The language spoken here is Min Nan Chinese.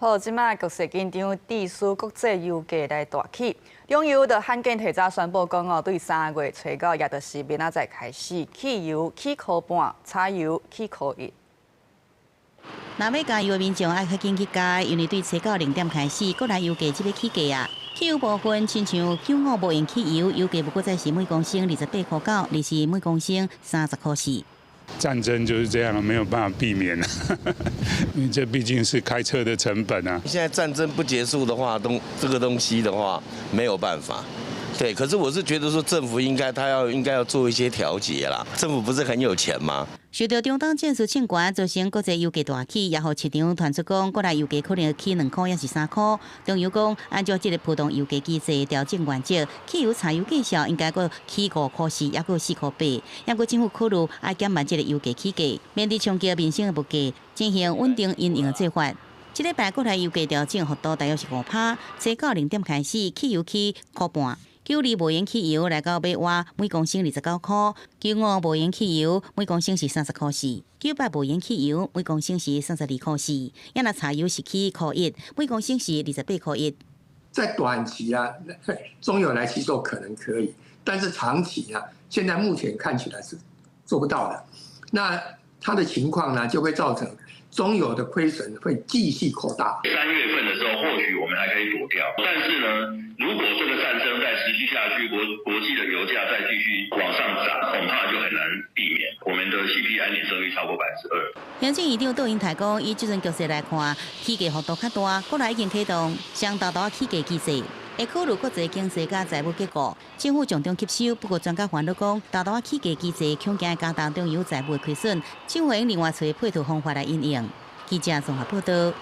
好，這擺局勢緊張，致使國際油價來大起。中油就罕見提早宣布講哦，對3月初九，也就是明仔載開始，汽油起箍半，柴油起箍一。若欲加油的民眾愛較緊去加，因為對初九零點開始，國內油價就欲起價啊。汽油部分，親像95無鉛汽油，油價無閣再是每公升28箍9，而是每公升30箍4。戰爭就是這樣，沒有辦法避免，因為這畢竟是開車的成本啊。現在戰爭不結束的話，這個東西的話沒有辦法。對，可是我是覺得說政府應該他要應該要做一些調節啦。政府不是很有錢嗎？受到中東戰事衝擊，造成國際油價大起，也予市場傳出講，國內油價可能會起2箍，抑是3箍。中油講，按照這个浮動油價機制調整原則，汽油、柴油價數應該閣起5箍4，抑閣4箍8。毋過政府考慮愛減慢這个油價起價，免得衝擊民生的物價，進行穩定因應的做法。這禮拜國內油價調整幅度大約是5趴，初九零點開始，汽油起箍半。92無鉛汽油來到欲倚每公升29箍，95無鉛汽油每公升是30箍4，98無鉛汽油每公升是32箍4，抑若柴油是起箍一，每公升是28箍1。在短期啊，中油來吸收可能可以，但是長期啊，現在目前看起來是做不到的。那它的情況呢，就會造成中油的虧損會繼續擴大。3月份的時候，或許我們還可以躲掉，但是呢，如果這個戰爭再持續下去，國際的油價再繼續往上漲，恐怕就很難避免我們的 CPI 年增率超過2%。行政院長杜英台講，以這陣局勢來看，起價幅度較大，國內已經啟動雙沓沓起價機制，會考慮國際經濟佮財務結構，政府從中吸收。不過專家煩惱講，沓沓起價機制恐驚加重中油財務的虧損，政府應另外揣配套方法來因應。記者綜合報道。